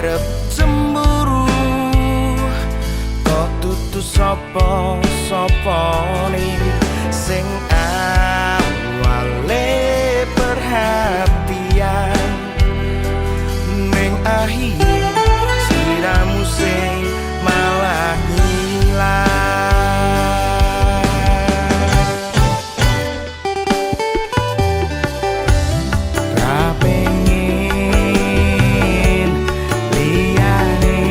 Arep cemburu kok tutu sapa-sapane sing awale perhatian, ning akhire sliramu sing malah ngilang. Ra pengen liyane,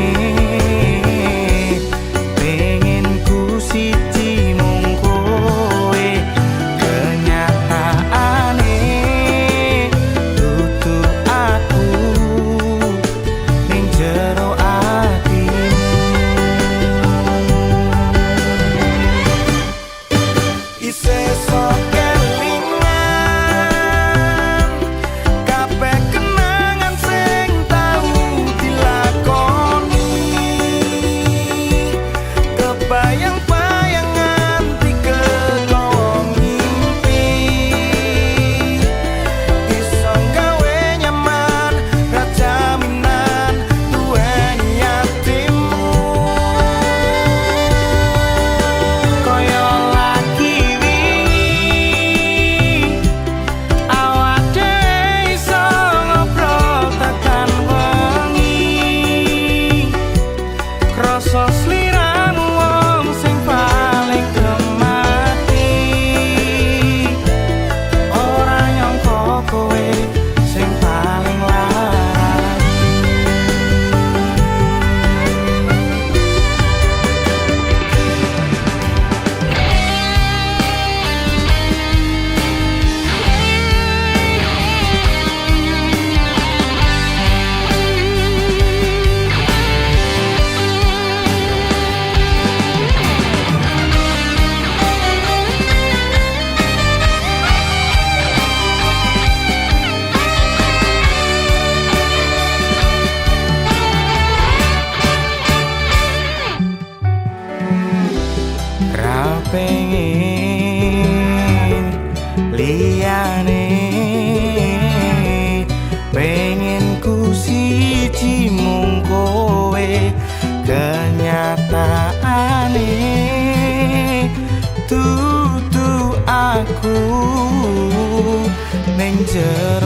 pengen ku siji mung kowe. Kenyataane dudu aku ning jero atimu. Isih sok kelingan kabeh kenangan sing tau dilakoni, kebayang-bayang nganti kegawa mimpi. Iso gawe nyaman ra jaminan duweni atimu. Kaya lagi wingi awak dhewe iso ngobrol tekan wengi, krasa sliramu wong sing paling gemati. Ora nyangka kowe sing paling larani. Ra pengen liyane, pengen ku siji mung kowe. Kenyataane dudu aku ning jero